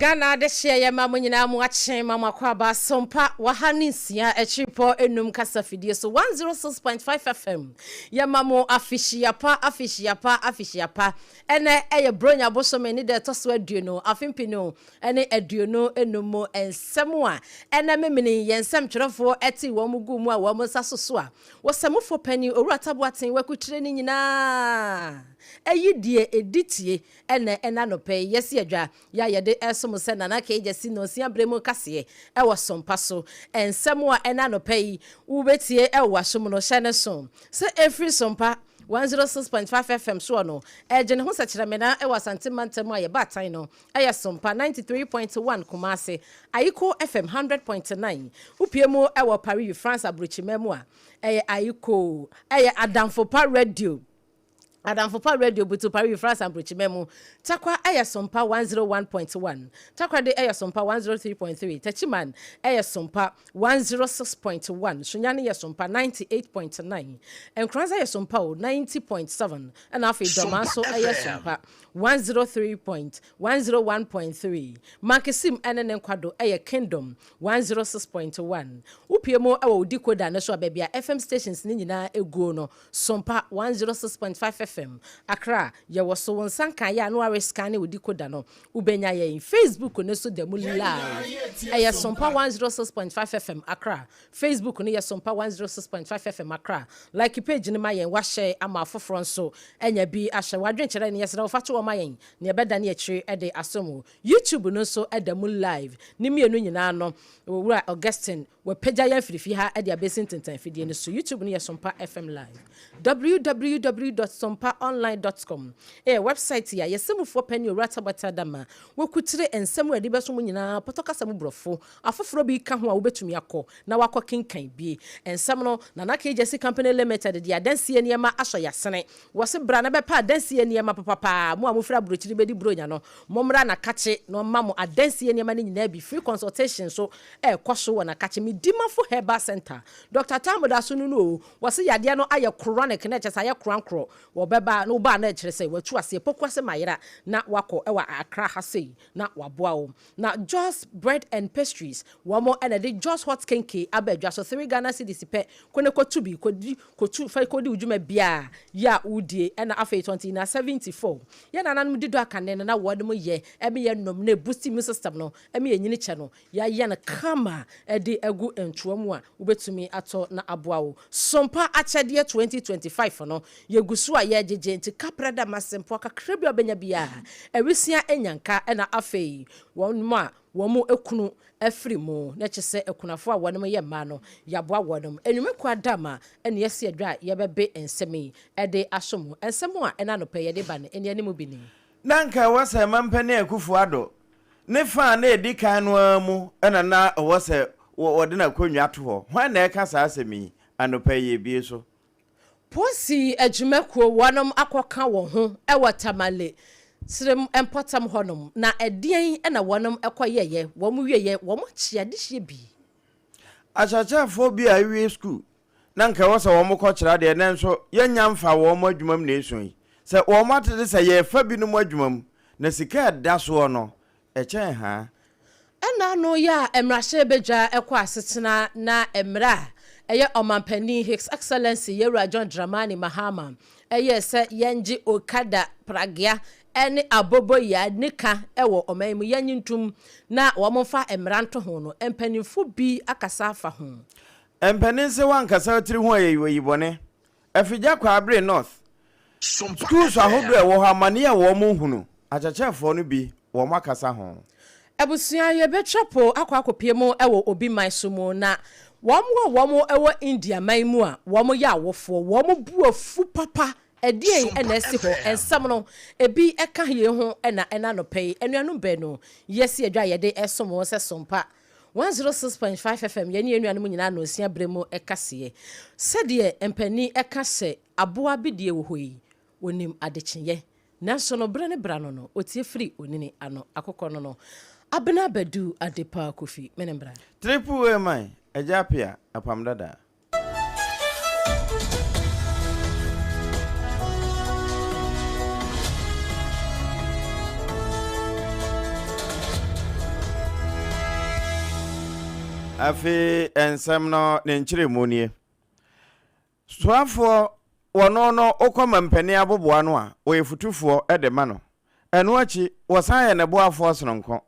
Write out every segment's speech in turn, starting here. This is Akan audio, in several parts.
Ghana adehyeɛ yɛ ma mo nyinaa mo akye ma mo akwaaba asompa wɔ ha ne nsia akyiripɔ enum kasa fidie so 106.5 FM yɛ ma mo afehyia pa afehyia pa afehyia pa ɛnɛ ɛyɛ bronya bosome ne da ɛtɔ so aduonu afe mpenu ne 25 mu nsɛm a ɛnɛ memene yɛn nsɛmtwerɛfoɔ ɛte wɔn gu mu a wɔn nsa soso a wɔsɛmufoɔ panin Owura Taboaten wakutire ne nyinaa ɛyi deɛ ɛdi tie ɛnɛ ɛna anɔpa yi yɛsi adwa yɛ a yɛde ɛsom sɛ Nana K. Gyasi Nonsia berɛ mu kaseɛ ɛwɔ sompa so. Nsɛm a ɛna anɔpa yi wobɛtie ɛwɔ w'asom no hyɛ ne so sɛ ɛfiri Sompa 106.5 FM soɔ no ɛgye ne ho sɛkyerɛmena ɛwɔ Asante mantam a yɛba atan no ɛyɛ Sompa 93.1 Kumase, Ayiko FM 100.9 wopie mu ɛwɔ Paris France aburokyima mu a ɛyɛ Ayiko ɛyɛ Adamfopa Radio Adamfopa Radio butu Paris France aburokyima mu. Takwa ɛyɛ Sompa 101.1. Takoradi ɛyɛ Sompa 103.3. Techiman ɛyɛ Sompa 106.1. Sunyani yɛ Sompa 98.9. Nkoranza yɛ Sompa o 90.7. Ɛna afei Dɔma nso ɛyɛ Sompa 103.101.3. Mankesim ɛne ne nkwado ɛyɛ Kingdom 106.1. Wopie mu ɛwɔ wo decoder ne so a baabi a FM stations ne nyinaa eguo no Sompa 106.5 FM Accra yɛwɔ so wo nsa nka yɛ a na ware scan ne wo decoder no wobɛnya yɛn Facebook ne so da mu live ɛyɛ Sompa 106.5 FM Accra Facebook no yɛ Sompa 106.5 FM Accra like page no ma yɛn wahyɛ ama afoforɔ nso anya bi ahyɛ wadwenkyerɛ ne yɛsrɛ wofa to wɔ ma yɛn ne ɛbɛda ne akyire de asom wo YouTube no nso da mu live ne mmienu nyinaa no Owura Augustine wapagya yɛn afirifi ha de abɛsi ntentan fidie no so. YouTube no yɛ Sompa FM Live. www.sompaonline.com ɛyɛ website yi a yɛsɛmufoɔ pɛ ne Owura Tabata Dama wɔkutire nsɛm a yɛde bɛso mu nyinaa pɔtɔ kasa mu borɔfo afoforɔ bi ka ho a wobɛtumi akɔ na wakɔ kenkan bi. Nsɛm no, Nana K. Gyasi Company Limited de adansie nneɛma asɔ yɛasene. Wɔse bra na bɛpɛ adansie nneɛma papapaa. Mo a mofiri aburokyiri bɛdi buronya no, mommra na kakye na ɔmma mo adansie nneɛma no nyinaa bi. Free consultation nso ɛrekɔ so wɔ Nakakye Medimafo Herbal Centre. Dr. Tamuda so no no o, wɔse yadeɛ no ayɛ chronic na ɛkyerɛ sɛ ayɛ korankorɔ. Wɔbɛba na wobaa na ɛkyerɛ sɛ watu aseɛ pokuase mayera na wakɔ ɛwɔ Accra ha sei na waboa wo. Na Jos Bread and Pastries, wɔn na ɛde Jos Hot Kenkey aba adwa so, 3 Ghana cedis pɛ, kɔ na kɔtu bi, kɔdi, kɔtu, fa kɔdi wo dwuma biara yɛ a wodie, ɛna afei tɔnte na 74. Yɛn nananom di dɔ akane no na wɔnom yɛ, ɛme yɛ nom na ɛboost immune system no, ɛme yɛ nyini kyɛ no, yɛayɛ no kama de agu ntoa mu a wobɛtumi atɔ na aboa wo. Sompa akyɛdeɛ 2025 no, yɛgu so a yɛregyegye nti kaprɛ da masempoa kakra bi a wobɛnya biara, awisia nyanka ɛna afei wɔn a wɔn ekunu afiri mu na kyerɛ sɛ akunafoɔ a wɔn yɛ mmaa no, yɛaboa wɔn. Enwumakuo Adama ɛna yɛasi adwa a yɛbɛbe nsɛm yi de aso mu. Nsɛm a ɛna anɔpa yi yɛde ba no, ɛne anim bi ni. Na anka ɛwɔ sɛ Mampanin Akufo Addo ne fa a na edi kan no ara mu na na ɛwɔ sɛ wɔde n'akonnwa to hɔ. Hwan na ɛreka saa asɛm yi anɔpa yi? Ebie so. Polisi adwumakuo wɔnom akɔka wɔn ho wɔ Tamale serem mpɔtam hɔnom, na ɛdeɛn na wɔnom kɔ yɛeɛ? Wɔn wieɛ wɔn akye adehyeɛ bi. Akyerɛkyerɛfoɔ bi a awie sukuu na anka ɛwɔ sɛ wɔkɔkyerɛ adeɛ nanso yɛnnya mfaa wɔn adwuma mu na ɛsua yi. Sɛ wɔatete sɛ yɛrefa binom adwuma mu na sika a ɛda soɔ no, ɛkyɛn haa. Ɛna ano yɛ a mmarahyɛbadwa kɔ asetena na mmerɛ a ɛyɛ Ɔmanpanin His Excellency Yɛwura John Dramani Mahama ɛyɛɛ sɛ yɛngye Okada pragea ne aboboyaa nika wɔ ɔman yi mu yɛnye ntom na wɔmfa mmara nto ho no, mpaninfo bi akasa afa ho. Mpanin se wankasa wo tiri ho a yɛyi bɔne. Afigya Kwaabere North Schools ahodoɔ a ɛwɔ hɔ amaneɛ a wɔn hunu, akyerɛkyerɛfoɔ no bi wɔn akasa ho. Abusua yɛbɛtwa po akɔ akɔpie mu wɔ obi man so mu na wɔn a wɔn wɔ India man mu a wɔn yɛ awofoɔ wɔn bo afu papa ɛdeɛn na asi hɔ nsɛm no ebi ka yei ho na ɛna anɔpa yi anuanom baanu yɛasi adwa a yɛde resom wɔn sɛ sompa 106.5 FM yɛne yɛn nuanom nyinaa nonsia berɛ mu kaseɛ. Sɛdeɛ mpanin ka sɛ aboa bidie wɔ hɔ yi, ɔnim adekyeeɛ. Nanso no berɛ ne berɛ ano no, ɔtie firi onini ano. Akokɔ no no, Abena Badu Adepa Kofi, me ne mbra. Triple A man, Agya Appiah, Apam Dada. Afei nsɛm no ne nkyerɛmu nie. Soafoɔ, wɔno no wokɔ mampanin aboboa no a, wɔyɛ futufoɔ de ma no. Ɛno akyi, wɔsan yɛ ne boafoɔ sononko.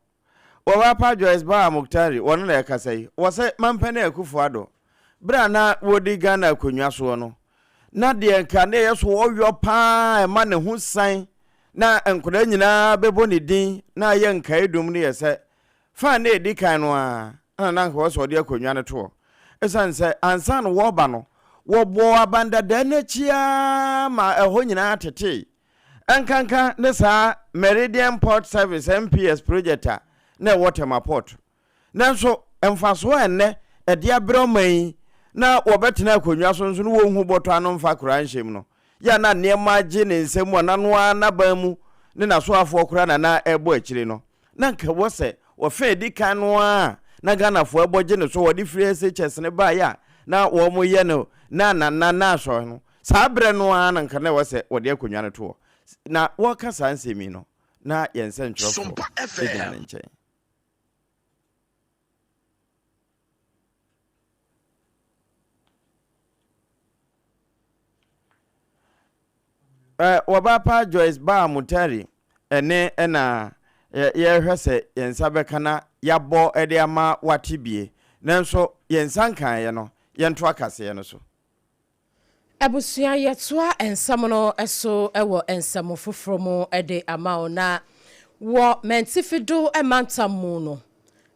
Wɔwapa Joyce Bawah Mogtari, wɔno na ɛkasa yi, wɔsɛ mampanin Akufo Addo, berɛ a na wɔdi Ghana akonnwa soɔ no, na deɛ nka ne ɛyɛ so ɔyɔ paa ɛma ne ho san na nkwadaa nyinaa bɛbɔ ne din na ayɛ nkaedum no yɛ sɛ fa na ɛdi kan no ara na na anka wɔ sɛ ɔde akonnwa no toɔ. Ɛsiane sɛ ansa na wɔreba no, wɔbɔɔ abandadaa no akyi ara ma ɛhɔ nyinaa tetee. Ɛnkanka ne saa Meridian Port Service MPS project a na ɛwɔ Tema Port. Nanso mfasoɔ a ɛnnɛ ɛde abrɛ ɔman yi na wɔbɛtena akonnwa so nso no wɔnhu bɔtɔ ano mfa koraa nhyɛ mu no, yɛ a na nneɛma agye ne nsam a n'ano ara n'aban mu ne n'asoafoɔ koraa na na ɛrebɔ akyire no, na anka ɛwɔ sɛ wɔfa a ɛdi kan no ara a na Ghanafoɔ ɛbɔ gye no so wɔde firi SHS no baeɛ a na wɔyɛ no na na na na asɔre no saa berɛ no ara na anka na ɛwɔ sɛ wɔde akonnwa no toɔ. Na wɔreka saa nsɛm yi no, na yɛn nsɛntwerɛfoɔ gyina ne nkyɛn. Wɔba pa Joyce Baa Mutari ɛne ɛna yɛrehwɛ sɛ yɛn nsa bɛka na yɛabɔ de ama wate bie. Nanso yɛn nsa nkaeɛ no, yɛnto akaseɛ no so. Abusua, yɛtoa nsɛm no so wɔ nsɛm foforɔ mu de ama wo. Na wɔ Mantifido mantam mu no,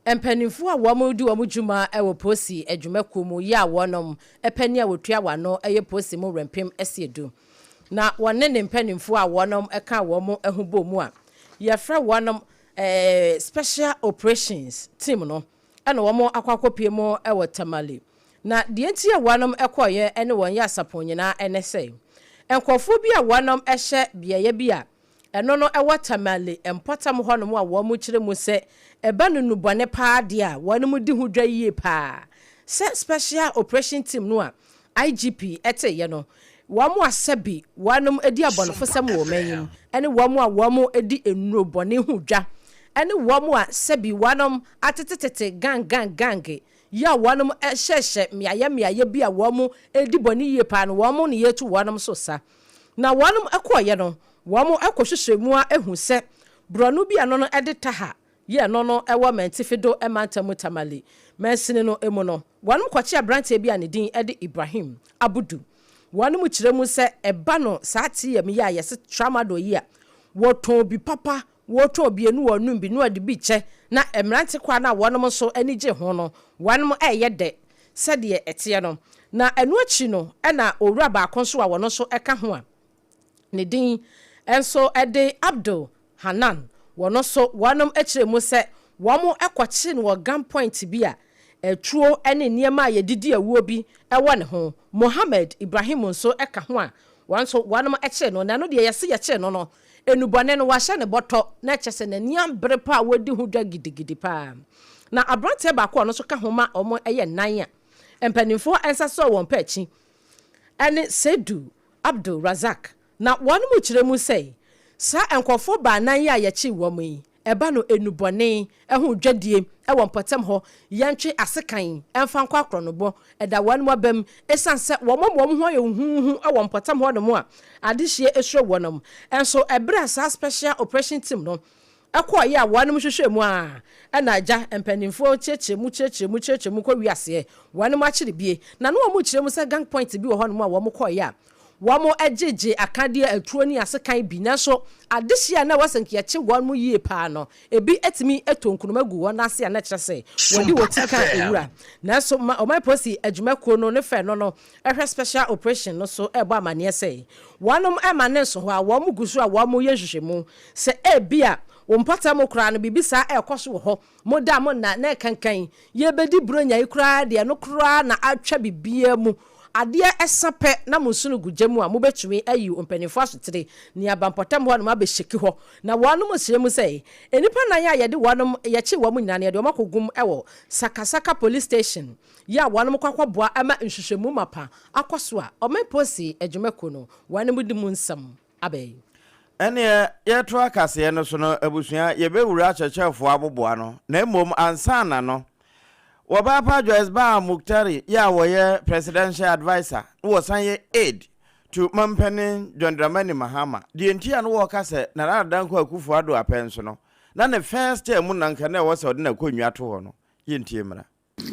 mpanimfoɔ a wɔn di wɔn dwuma wɔ polisi adwumakuo mu yi a wɔn panin a wɔtua wɔn ano yɛ polisi mu Werɛmpem Asiedu na wɔne ne mpanimfoɔ a wɔn ka wɔn ho bɔ mu a yɛfrɛ wɔn Special Operations Team no na wɔn akɔ akɔpue mu wɔ Tamale. Na deɛ nti a wɔnom kɔeɛ ne wɔn yasapɔn nyinaa ne sɛ, nkurɔfoɔ bi a wɔnom hyɛ beaeɛ bi a ɛno no wɔ Tamale mpɔtam hɔnom a wɔn kyerɛ mu sɛ ɛba no nnubɔne paa deɛ a wɔnom di ho dwa yie paa sɛ Special Operation Team no a IGP teeɛ no, wɔn a sɛbi wɔnom di abɔnefosɛm wɔ ɔman yi mu ne wɔn a wɔn di nnuro bɔne ho dwa ne wɔn a sɛbi wɔnom atetetete gang gang gang yi a wɔnom hyɛhyɛ mmeaeɛ mmeaeɛ bi a wɔn di bɔne yie paa no, wɔn ne yɛtu wɔnom so sa. Na wɔnom kɔeɛ no, wɔn kɔhwehwɛ mu a hu sɛ borɔno bi a ɛno no de Taha yɛ no no wɔ Mantifi do mantam mu Tamale mansini no mu no, wɔnom kɔkye abranteɛ bi a ne din de Ibrahim Abudu. Wɔnom kyerɛ mu sɛ ɛba no saa TM yi a yɛse tramadol yi a, wɔtɔn bi papa, wɔtɔn bi enu wɔnom bi na wɔde bi kyɛ na mmerante koraa no a wɔnom nso ani gye ho no, wɔnom ɛyɛ dɛ sɛdeɛ ɛteɛ no. Na ɛno akyi no na owura baako nso a wɔno nso ka ho a ne din nso de Abdul Hanan, wɔno nso wɔnom kyerɛ mu sɛ wɔn kɔkyee no wɔ gun point bi a atuo ne nneɛma a yɛde di awuo bi wɔ ne ho. Mohammed Ibrahim nso ka ho a wɔn nso wɔnom kyee no, na ɛno deɛ yɛse yɛkyee no no, nnubɔne no wahyɛ ne bɔtɔ na kyerɛ sɛ n'ani abere paa a wadi ho dwa gidigidi paa. Na abranteɛ baako a ɔno nso ka ho ma wɔn yɛ nnan a mpanimfoɔ nsa sɔɔ wɔn pɛ akyi ne Seidu Abdul Razak, na wɔn mu kyerɛ mu sɛ, saa nkorɔfoɔ baanan yi a yɛkyee wɔn yi, ɛba no nnubɔne ho dwadie wɔ mpɔtam hɔ, yɛntwe asekan mfa nkɔ akorɔnobɔ, ɛda wɔn abam, ɛsiane sɛ wɔn ama wɔn ho ayɛ huhuuhu wɔ mpɔtam hɔ nom a adehyeɛ suro wɔn. Nso ɛberɛ a saa Special Operation Team no kɔeɛ a wɔnom hwehwɛɛ mu a, ɛna agya mpaninfoɔ kyerɛkyerɛ mu kyerɛkyerɛ mu kyerɛkyerɛ mu kɔ wiaseɛ, wɔnom akyere bie. Na na wɔn kyerɛ mu sɛ gang point bi wɔ hɔnom a wɔn kɔeɛ a, wɔn gyegye akadeɛ, atuo ne asekan bi, nanso adehyeɛ a na ɛwɔ sɛ nka yɛkye wɔn yie paa no, ebi tumi tɔ nkunuma gu wɔn ase a na ɛkyerɛ sɛ wɔde wɔn ti ka owura. Nanso ma ɔman polisi adwumakuo no ne fɛ no no hwɛ special operation no so rebɔ amaneɛ sɛ wɔnom mma ne nso hɔ a wɔn gu so a wɔn yɛ nhwehwɛmu sɛ ebia wo mpɔtam koraa no biribi saa ɛrekɔ so wɔ hɔ, mo da mo nna na ɛkankan yɛrebɛdi Buronya yi koraa deɛ ɛno koraa na atwa biribiara mu adeɛ ɛsa pɛ na mo nsono gu gya mu a mobɛtumi ayi mpanimfoɔ asotire ne aba mpɔtam hɔ nom abɛhyɛki hɔ. Na wɔnom srɛ mu sɛ nnipa nan a yɛde wɔnom yɛkye wɔn nyinaa no yɛde wɔn akɔgum wɔ Sakasaka Police Station yi a wɔnom kɔ akɔboa ma nhwehwɛmu mapa akɔ so a ɔman polisi adwumakuo no wɔnom de mu nsɛm aba yi. Ɛneɛ yɛtoa kaseɛ no so no abusua yɛbɛwura akyerɛkyerɛfoɔ aboboa no na mmom ansa na no. Wɔbaapa Joyce Baa Mogtari yɛ a wɔyɛ Presidential Adviser na wɔsan yɛ Aide to Mampanin John Dramani Mahama. Deɛ nti a na wɔka sɛ Nana Addo Dankwa Akufo Addo apɛ nso no, na ne first term mu na nka na ɛwɔ sɛ ɔde n'akonnwa to hɔ no. Yɛntie mmra.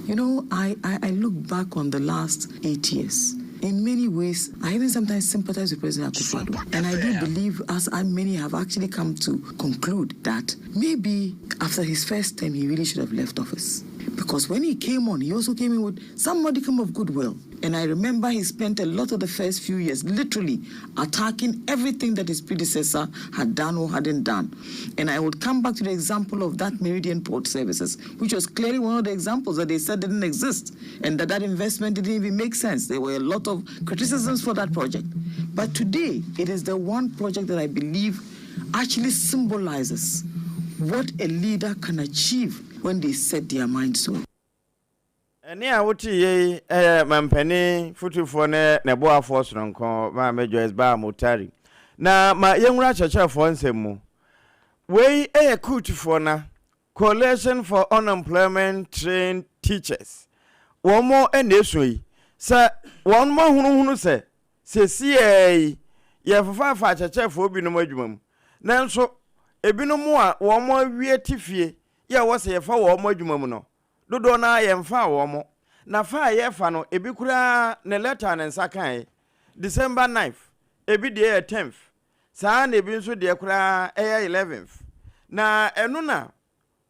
You know, I, I, I look back on the last eight years. In many ways, I even sometimes sympathize with President Akufo-Addo. And I do believe, as I, many have actually come to conclude, that maybe after his first term, he really should have left office. Because when he came on, he also came in with some modicum of goodwill. And I remember he spent a lot of the first few years literally attacking everything that his predecessor had done or hadn't done. And I would come back to the example of that Meridian Port Services, which was clearly one of the examples that they said didn't exist and that that investment didn't even make sense. There were a lot of criticisms for that project. But today, it is the one project that I believe actually symbolizes what a leader can achieve when they set their minds to it. Ɛne a wote yei yɛ mampanin fotufoɔ ne ne boafoɔ sononko Maame Joyce Baa Mogtari. Na ma yɛnwura akyerɛkyerɛfoɔ nsɛm mu. Wei yɛ CUTfoɔ na Coalition for Unemployment Trained Teachers. Wɔn na ɛsua yi sɛ wɔn ahunuhunu sɛ seesei yi yɛfefaafa akyerɛkyerɛfoɔ binom adwuma mu. Nanso ebinom a wɔn awie te fie yɛ wɔ sɛ yɛfa wɔn adwuma mu no, dodoɔ no ara yɛmfaa wɔn. Na fa a yɛfa no, ebi koraa ne letter a ne nsa kae December 9th, ebi deɛ yɛ 10th, saa na ebi nso deɛ koraa ɛyɛ 11th. Na ɛno na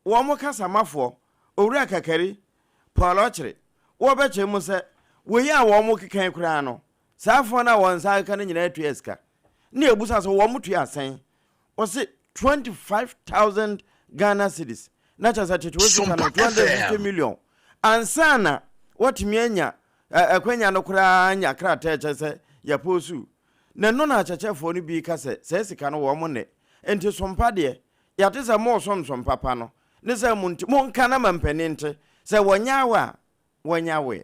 wɔn kasamafoɔ, Owura Kakari Paul Ɔkyere, wɔbɛkyerɛ mu sɛ wei a wɔn keka yi koraa no, saa afoɔ no a wɔn nsa aka no nyinaa tua sika. Ne yɛbusa sɛ wɔn tua sɛn? Wɔse 25,000 Ghana cedis, na kyerɛ sɛ tete hɔ sika no 250 million ansa na wɔatumi anya akwanya no koraa anya krataa ɛkyɛ sɛ yɛpoosu. Na ɛno na akyerɛkyerɛfoɔ no bi ka sɛ saa sika no wɔn nnɛ. Nti sompa deɛ, yɛate sɛ moresom som papa no, ne sɛ mo nti monka na ma mpanin nte sɛ wɔnyɛ awe a wɔnyɛ awe.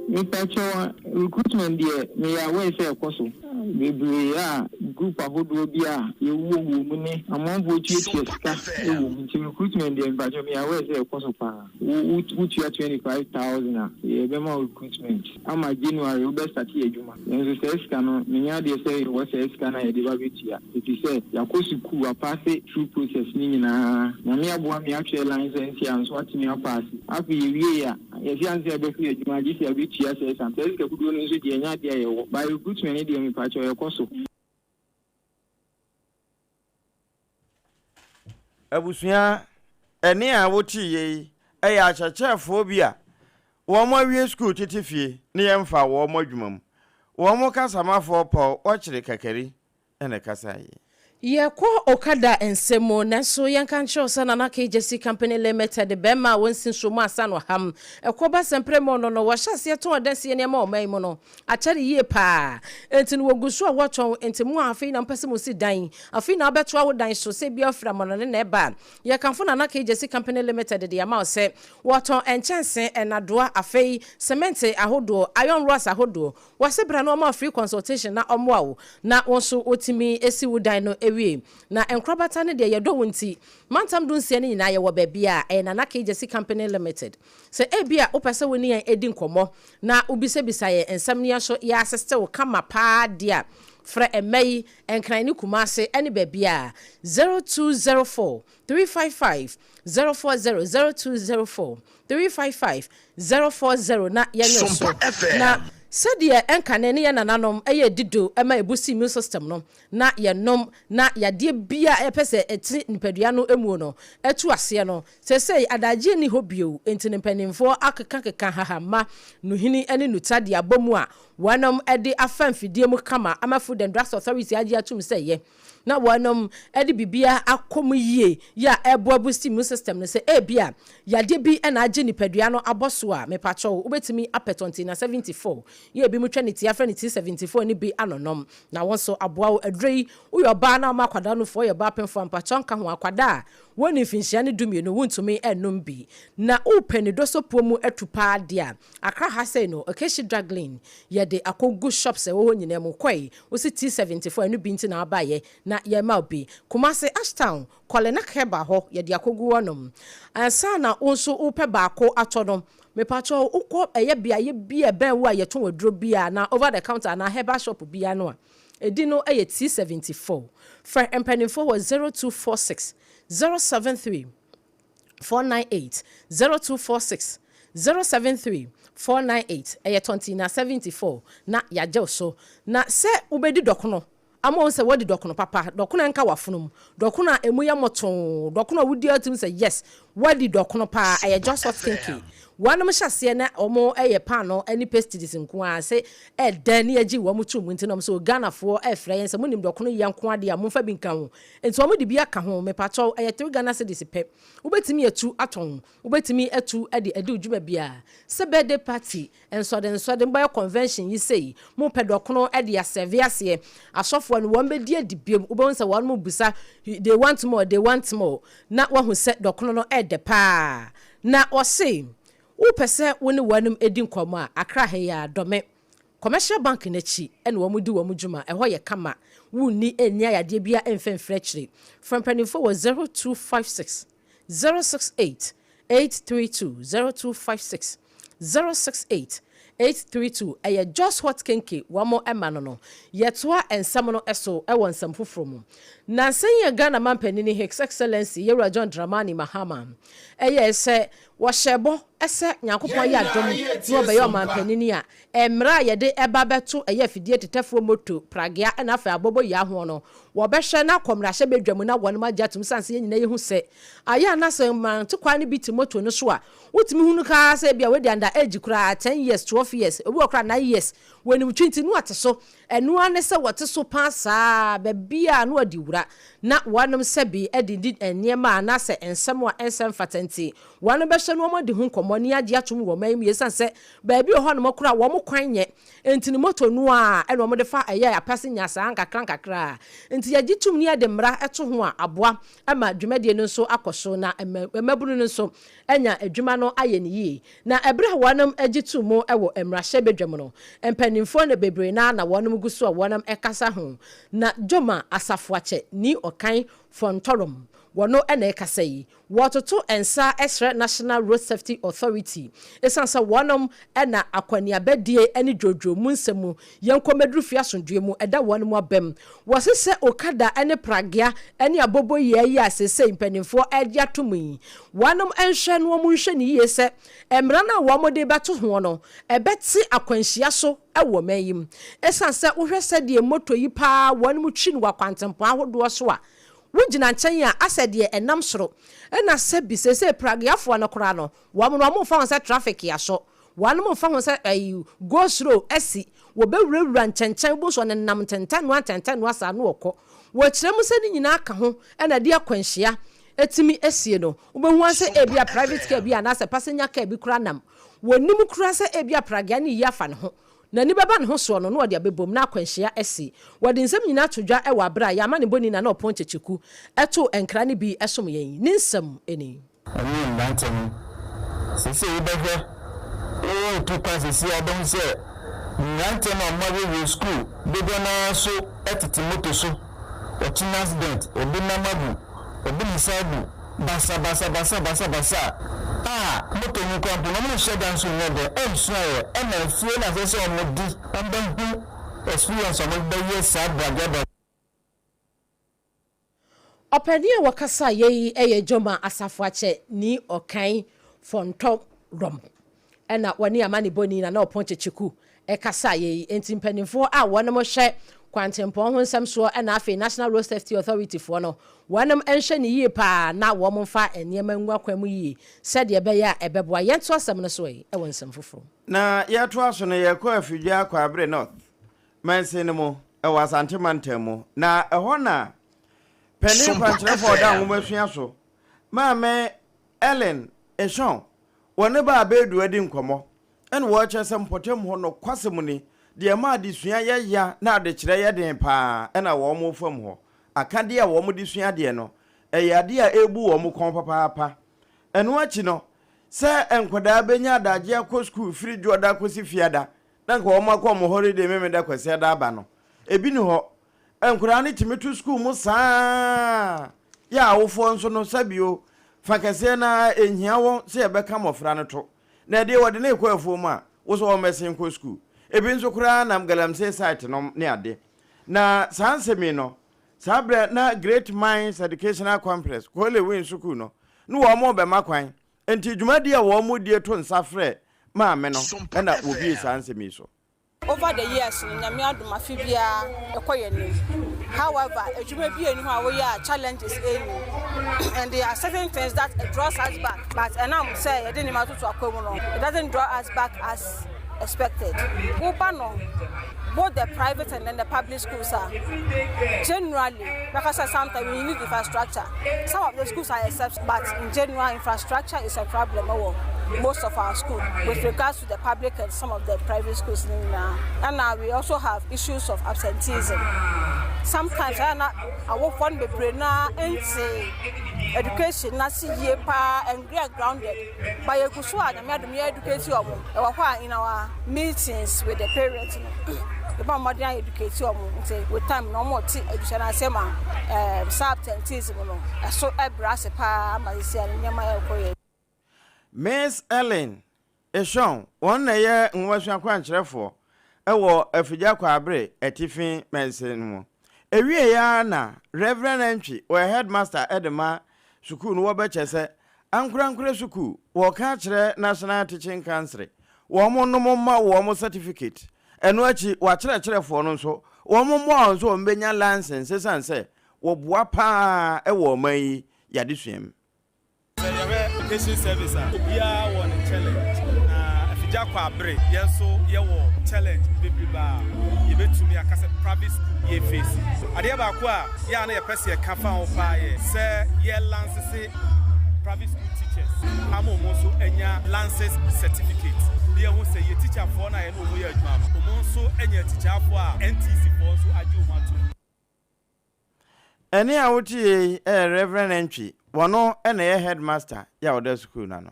Mepakyɛw a recruitment deɛ meyɛ aware sɛ ɛkɔ so bebree a group ahodoɔ bi a yɛwowɔ wɔ mu ne amanfoɔ tuatua sika wɔ mu nti recruitment deɛ mepakyɛw meyɛ aware sɛ ɛkɔ so paa. Wo wo wotua 25,000 a yɛbɛma wo recruitment ama January wobɛ start adwuma. Nanso saa sika no menyɛ adeɛ sɛ yɛwɔ saa sika no a yɛde ba bɛtua efisɛ yɛakɔ sukuu apaase through process no nyinaa. Nyame aboa me atwerɛ license a nso atumi apaase. Afei yɛwiei a Yɛse ansa yɛbɛfi adwuma gye sɛ yɛbɛtua saa sika no. Saa sika kuduo no nso deɛ ɛnyɛ adeɛ a yɛwɔ. By recruitment no deɛ mepakyɛw ɛkɔ so. Abusua, ɛnne a woteeɛ yi yɛ akyerɛkyerɛfoɔ bi a wɔawie sukuu tete fie ne yɛmfa wɔn adwuma mu. Wɔn kasamafoɔ Paul Ɔkyere Kakari na ɛkasaeɛ. Yɛkɔ Okada nsɛm mu, nanso yɛnka nkyerɛ wo sɛ Nana K Gyasi Company Limited bɛrima a wɔnsi nsuo mu ansa na ɔham ɛkɔ ba sɛmprɛ mu no no, wɔahyɛ aseɛ tɔn adansie nneɛma wɔ ɔman yi mu no akyɛre yie paa. Enti no wɔgu so a wɔtɔn, enti mo a afei na mopɛ sɛ mosi dan, afei na wobɛtoa wo dan so sɛ ebia wofiri amanɔne na ɛba a, yɛkamfo Nana K Gyasi Company Limited de ama wo sɛ wɔtɔn nkyɛnse, nnadoa, afei sɛmɛnte ahodoɔ, iron rods ahodoɔ, Wɔse bra na wɔma wo free consultation na wɔmmoa wo na wo nso wotumi si wo dan no wie. Na nkorabata no deɛ yɛdɔ wo nti, mantam dunsia no nyinaa yɛwɔ baabi a ɛyɛ Nana K Gyasi Company Limited. Sɛ ebia wopɛ sɛ wo ne yɛn di nkɔmmɔ na wobisabisa yɛn nsɛm na yɛn nso yɛ assist wo kama paa deɛ a, frɛ mma yi, Nkran ne Kumase ne baabiara, 0204 355 040, 0204 355 040 na yɛnyɛ wo so. Na sɛdeɛ ɛnkane ne yɛn nananom yɛ dido ma ɛbusi immune system no na yɛnom na yadeɛ biara a yɛpɛ sɛ ɛte nipadua no muo no atu aseɛ no, seesei adagyeɛ nni hɔ bio nti no mpanimfoɔ akekakeka nhahamma, nuhini ne nuta de abɔ mu a wɔnom de afa mfidie mu kama ama Food and Drugs Authority agye atum sɛ ɛyɛ. na wɔnom de biribiara akɔ mu yie yɛ a ɛboa boost immune system no sɛ ebia yadeɛ bi na agye nipadua no abɔ so a, mepakyɛw wobɛtumi apɛ Tontina 74 yɛ ebinom twa ne ti afrɛ no T74 no bi anonom na wo nso aboa wo. Aduro yi woyɛ ɔbaa na woma akwadaa nufoɔ woyɛ ɔbaa pemfoɔ a mpakyɛw nka ho akwadaa a Wonni mfinhyia ne 12, wontumi nnom bi. Na wopɛ ne dɔsɔpuo mu atu paa deɛ a, Accra ha sei no, Okeshi Draglin, yɛde akɔgu shops a ɛwɔ hɔ nyinaa mu. Kɔe, wose T74, ɛno bi nti na wobaeɛ, na yɛrema wo bi. Kumasi, Ashtown, Kɔlenak Herbal hɔ, yɛde akɔgu hɔnom. Ansa na wo nso wopɛ baako atɔ no, mepakyɛw wokɔ ɛyɛ beaeɛ bi a ɛbɛn wo a yɛtɔn aduro bi a, anaa over the counter anaa herbal shop biara no a, Edin no yɛ T74. Frɛ mpanimfoɔ wɔ 0246 073 498, 0246 073 498. Ɛyɛ tɔntina 74 na yɛagye wo so. Na sɛ wobɛdi dɔkono ama wɔn sɛ woadi dɔkono papa, dɔkono a ɛnka w'afono mu, dɔkono a ɛmu yɛ motoo, dɔkono a wodi a wotumi sɛ yes, woadi dɔkono paa, ɛyɛ Just Hot Kinky. Wɔnom hyɛ aseɛ na wɔn yɛ paano ne pastries nko ara se ɛdɛ ne yɛgye wɔn to mu nti na wɔn sɛ Ghanafoɔ ɛfrɛ yɛn sɛ monim dɔkono yɛ nko ara deɛ a momfa bi nka ho nti wɔn de bi aka ho mepakyɛw ɛyɛ 3 Ghana cedis pɛ wobɛtumi atu atɔn wobɛtumi atu de adi wo dwuma biara sɛ birthday party nsɔde nsɔde mobɛyɛ convention yi sei mopɛ dɔkono de asɛve aseɛ asɔfoɔ no wɔn bɛdi adi biom wobɛhu sɛ wɔn bisa they want more they want more na wahu sɛ dɔkono no ɛdɛ paa Na ɔse, Wopɛ sɛ wo ne wɔnom di nkɔmmɔ a, Accra ha yi ara, Dome Commercial Bank no akyi na wɔn di wɔn dwuma, ɛhɔ yɛ kama, wonni nni ayadeɛ biara mfa mfiri akyire. Frɛ mpaninfoɔ wɔ 0256 068 832, 0256 068 832, ɛyɛ Jos Hot Kenke wɔn ma no no. Yɛtoa nsɛm no so wɔ nsɛm foforɔ mu. Nansa yi a Ghana manpanini His Excellency Yɛwura John Dramani Mahama ɛyɛɛ sɛ wɔhyɛɛ bɔ sɛ Nyankopɔn yɛ adom na ɔbɛyɛ ɔmanpanini a, mmara a yɛde ba bɛto ɛyɛ afidie tetɛfoɔ moto, pragea ɛna afei abɔbɔyia ho no, wɔbɛhwɛ na akɔ mmarahyɛ badwa mu na wɔnom agye atom sane sɛ yɛn nyinaa yɛhu sɛ ayɛ a na sɛ mmerantekwaa no bi te moto no so a wotumi hunu koraa sɛ ebia wadi under age koraa 10 years, 12 years, obi wɔ koraa 9 years, wɔnim twi nti na ɔte so. Ɛno ara ne sɛ wɔte so paa saa ara, baabiara na wɔde wura, na wɔnom sɛbe de di nneɛma anaasɛ nsɛm a ɛnsɛ mfata nti, wɔnom bɛhyɛ na wɔadi ho nkɔmmɔ ne agye atom wɔ ɔman yi mu. Esiane sɛ baabi wɔ hɔnom koraa a wɔn kwan nyɛ nti no, moto no ara na wɔde fa ɛyɛ apase nya saa nkakrankakra nti yɛgye tom ne yɛde mmara to ho a, aboa ma dwumadie no nso akɔ so na mmabunu no nso anya adwuma no ayɛ no yie. Na ɛberɛ a wɔnom gye too mu wɔ mmarahyɛ badwa mu no, mpaninfoɔ no bebree no ara na wɔnom gu so a wɔnom kasa ho. Na Joma Asafoakyɛ ni ɔkan Fɔntɔrɔm, wɔno na ɛkasa yi. Wɔtoto nsa srɛ National Road Safety Authority ɛsiane sɛ wɔnom na akɔneabadie ne dwoodwoo mu nsɛm mu yɛnkɔ mmɛduru fie asomdwoeɛ mu ɛda wɔnom abam. Wɔse sɛ Okada ne Pragea ne Aboboyaa yi a seesei mpaninfoɔ regye ato mu yi, wɔnom nhwɛ na wɔn nhwɛ no yie sɛ mmara no a wɔn de rebɛto hoɔ no ɛbɛte akwanhyia so wɔ ɔman yi mu. Ɛsiane sɛ wohwɛ sɛdeɛ moto yi paa wɔnom twi no wɔ akwantempɔn ahodoɔ so a, wogyina nkyɛn a asɛ deɛ ɛnam soro. Ɛna sɛbi seesei Prageafoɔ no koraa no wɔn no wɔn mfa ho sɛ traffic asɔ Wɔnom mfa ho sɛ ɛyi go slow asi, wɔbɛwurawura nkyɛnkyɛn, wobɛhu sɛ ɔnenam ntɛntɛnoa ntɛntɛnoa saa na ɔkɔ. Wɔkyerɛ mu sɛ ne nyinaa ka ho na ɛde akwanhyia tumi sie no. Wobɛhu ara sɛ ebia private car bi anaasɛ passenger car bi koraa nam. Wɔnnim koraa sɛ ebia pragea no reyi afa ne ho. N'ani bɛba ne ho soɔ no na ɔde abɛbom na akwanhyia asi. Wɔde nsɛm nyinaa to dwa wɔ aberɛ a yɛn amanebɔni Nana Ɔpɔn Kyekyeku too nkra no bi som yɛn yi. Ne nsɛm ni. Ɛne mmeranteɛ no. Seesei wobɛhwɛ, woretu kwan seesei a wobɛhu sɛ mmeranteɛ no a wɔawie sukuu dodoɔ no ara nso tete moto so, wɔkye no accident, obi nam abu, obi ne nsa abu, basa basa basa basa basa a moto no koraa mpo no wɔnhyɛ da nso nyɛ dɛn ɛnsuaeɛ, ɛna afie na ɛsɛ sɛ wɔde wɔbɛhu experience a wɔde bɛyɛ saa bragada. Ɔpanin a wɔkasaeɛ yi yɛ Joma Asafoakyɛ ni Ɔkan Fɔntɔrɔm ɛna wɔne amanebɔni Nana Ɔpɔn Kyekyeku kasaeɛ yi. Enti mpaninfoɔ a wɔnom hwɛ kwantempɔn ho nsɛm soɔ ɛna afei National Road Safety Authority foɔ no wɔnom nhwɛ no yie paa na wɔn mfa nneɛma ngu akwan mu yie sɛdeɛ ɛbɛyɛ a ɛbɛboa. Yɛnto asɛm no so ɛ wɔ nsɛm foforɔ mu. Na yɛtoa so no yɛkɔ Afidwa Kwaabere North mansin no mu wɔ Asante mantam mu, na ɛhɔ na panin kwankyerɛfo a ɔda nwomasua so, Maame Ellen Eshon, wɔ ne ba Abedu adi nkɔmmɔ, ɛna wɔrekyerɛ sɛ mpɔtam hɔ nokwasɛm ni, deɛ ɛma adesua yɛ ya na adekyerɛ yɛ den paa ɛna wɔn fam hɔ. Akadeɛ a wɔde sua adeɛ no, ɛyɛ adeɛ a ɛrebu wɔn kɔn papaapa. Ɛno akyi no, sɛ nkwadaa bɛnya adagyeɛ akɔ sukuu firi Dwoɔda kɔsi Fiada, na nka wɔn akɔ wɔn holiday Memeda Kwasiada aba no, ebi ni hɔ. Nkwadaa no tumi to sukuu mu saa ara. Yɛ awofoɔ nso no, sɛbio, fa kɛseɛ no ara, ɛnhia wɔn sɛ yɛbɛka mmɔfra no to. Na ɛdeɛ wɔde no rekɔ afuom a, wo sɛ wɔmmɛsen nkɔ sukuu. Ebi nso koraa nam galamsey site nom ne ade. Na saa nsɛm yi no, saa berɛ na Great Minds Educational Complex, Korle Wing Sukuu no, ne wɔn rebɛma kwan. Enti dwumadie a wɔn die to nsa frɛ maame no na wɔbie saa nsɛm yi so. Over the years no Nyame adom afe biara yɛkɔ yɛn anim. However, adwuma bi nni hɔ a woyɛ a challenges nni and there are certain things that draws us back but ɛnam sɛ yɛde nneɛma toto akwan mu no, it doesn't draw us back as expected. Woba no both the private and then the public schools a, generally bɛka sɛ sometimes we need infrastructure. Some of the schools are exception but in general infrastructure is a problem wɔ most of our school with regards to the public and some of the private schools no nyinaa. Ɛna we also have issues of absenteeism. Sometimes ɛyɛ na awofoɔ no bebree no ara nte education no ase yie paa and they are grounded. But yɛgu so a Nyame adom yɛ educate wɔn. Ɛwɔ hɔ a in our meetings with the parents no, yɛbɔ mmɔden a educate wɔn nti with time no wɔn te adesua no ase ma ɛɛ saa absenteeism no ɛso ɛbrɛ ase paa ama sisi a no nneɛma ɛrekɔ yie. Miss Ellen Eshon, wɔn na ɛyɛ nwomasua kwankyerɛfoɔ wɔ Afigya Kwaabere Atifi Mansin no mu. Ɛwieeɛ ara na Rev. Antwi, ɔyɛ headmaster de ma sukuu no, wɔbɛkyɛ sɛ ankorankorɛ sukuu, wɔreka akyerɛ National Teaching Council, wɔn nom mma wɔn certificate. Ɛno akyi, wɔakyerɛkyerɛfoɔ no nso, wɔn mmoa wɔn sɛ wɔbɛnya license ɛsiane sɛ wɔboa pa ara wɔ ɔman yi yadesua mu. Sɛ yɛhwɛ education service a, obiara wɔ ne challenge. Na afigya kɔ abere, yɛn nso yɛwɔ challenge bebrebe a yɛbɛtumi aka sɛ private school yɛ face. Adeɛ baako a yɛ a na yɛpɛ sɛ yɛka fa ho paa yɛ sɛ yɛ lansese private school teachers ama wɔn nso anya lances certificate. Na yɛhu sɛ yɛ teacherfoɔ no a yɛne wɔn yɛ adwuma no, wɔn nso anya tikyafoɔ a NTC foɔ nso agye wɔn atom. Ɛnne a wote yi yɛ Rev. Antwi, wɔno na ɛyɛ headmaster yi a ɔda sukuu no ano.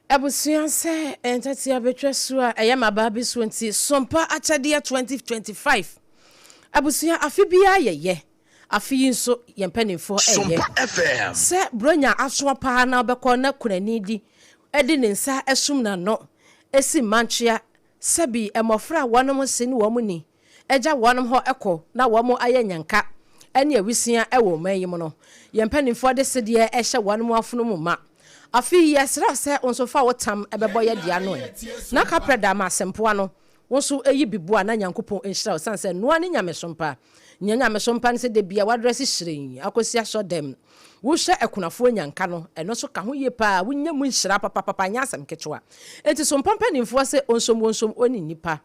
Abusua sɛ ntatea bɛtwa su a ɛyɛ mmabaa bi soɔ nti Sompa Akyɛdeɛ 2025 Abusua afe biara yɛyɛ, afe yi nso yɛn mpanimfoɔ reyɛ. Sɛ Buronya asoɔ paa na wobɛkɔ na kunani di de ne nsa asum n'ano si mmankyea sɛbi mmɔfra a wɔnom se ne wɔn ni agya wɔn hɔ kɔ na wɔn ayɛ nyanka ne awisia wɔ ɔman yi mu no, yɛn mpanimfoɔ de sedeɛ hyɛ wɔn afono mu ma. Afe yi yɛsrɛ wo sɛ wo nso fa wo tam bɛbɔ yɛ deɛ ano ɛ. Na kaprɛ da ma asɛmpoa no, wo nso yi bi boa na Nyankopɔn nhyira wo ɛsiane sɛ noa ne nyamesom pa. Nea nyamesom pa ne sɛ da bia w'adrɛse hyerɛnn akɔsi asɔdɛm. Wohwɛ akunafoɔ nyanka no, ɛno nso ka ho yie paa, wonya mu nhyira papapapa, ɛnyɛ asɛm ketewa. Enti so mpa mpanimfoɔ sɛ ɔnsom wɔnsom ɔne nnipa.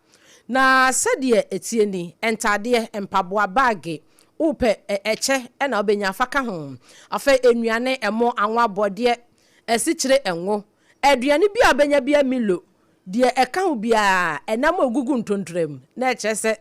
Na sɛdeɛ ɛteɛ ni, ntadeɛ, mpaboa, baage, wopɛ ɛkyɛ na wobɛnya, fa ka ho. Afei nnuane, ɛmo, anwa, borɔdeɛ, asikyire, ngo, aduane biara a wobɛnya biara, Milo, deɛ ɛka ho biara, ɛnam a ɛgugu ntontorɔ mu, na ɛkyerɛ sɛ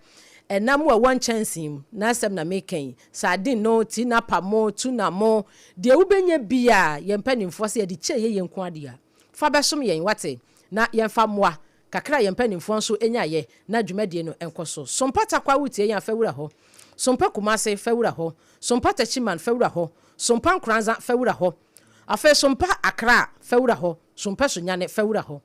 ɛnam a ɛwɔ nkyɛnsee mu, n'asɛm na mereka yi, sardine no, tinapa mo, tuna mo, deɛ wobɛnya biara, yɛn mpanimfoɔ sɛ yɛde kyɛ yɛyɛ nko ara deɛ a, fa bɛsom yɛn, woate, na yɛmfa mmoa Kakra a yɛn mpanimfoɔ nso nyaeɛ na dwumadie no nkɔ so. Sompa Tarkwa wotie yɛn a fa wura hɔ. Sompa Kumase fa wura hɔ. Sompa Techiman fa wura hɔ. Sompa Nkoranza fa wura hɔ. Afei Sompa Accra fa wura hɔ. Sompa Sunyani fa wura hɔ.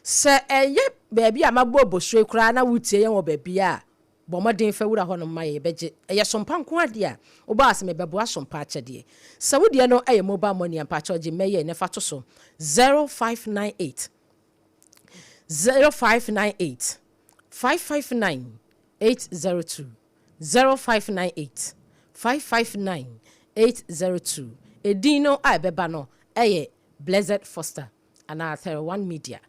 Sɛ ɛyɛ baabi a mabɔ bosuo yi koraa na wotie yɛn wɔ baabiara a, bɔ mmɔden fa wura hɔnom ma yɛn, yɛbɛgye. Ɛyɛ Sompa nko ara deɛ a, wobaa sɛ mebɛboa Sompa akyɛdeɛ. Sɛ wo deɛ no yɛ mobile money a, mpakyɛw gye mmɛyɛ na fa to so, 0598. 0598 559 802 0598 559 802 Edin no a ɛbɛba no yɛ Blessed Foster anaa Thirty-One Media.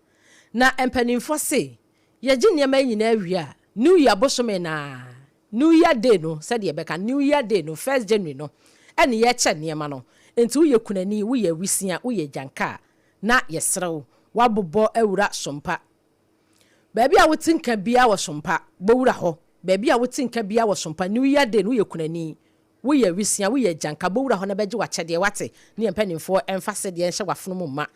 Na mpanimfoɔ se yɛgye nneɛma yi nyinaa wie a, New Year bosome no ara, New Year Day no, sɛdeɛ yɛbɛka, New Year Day no, First January no, ɛne yɛkyɛ nneɛma no. Enti woyɛ kunani, woyɛ awisia, woyɛ agyanka a, na yɛsrɛ wo, woabobɔ awura Sompa. Baabi a wote nka biara wɔ Sompa, bɔ wura hɔ. Baabi a wote nka biara wɔ Sompa, New Year Day no, woyɛ kunani. Woyɛ awisia, woyɛ agyanka, bɔ wura hɔ na bɛgye w'akyɛdeɛ, wate? Ne yɛn mpanimfoɔ mfa sedeɛ nhyɛ w'afono mu mma.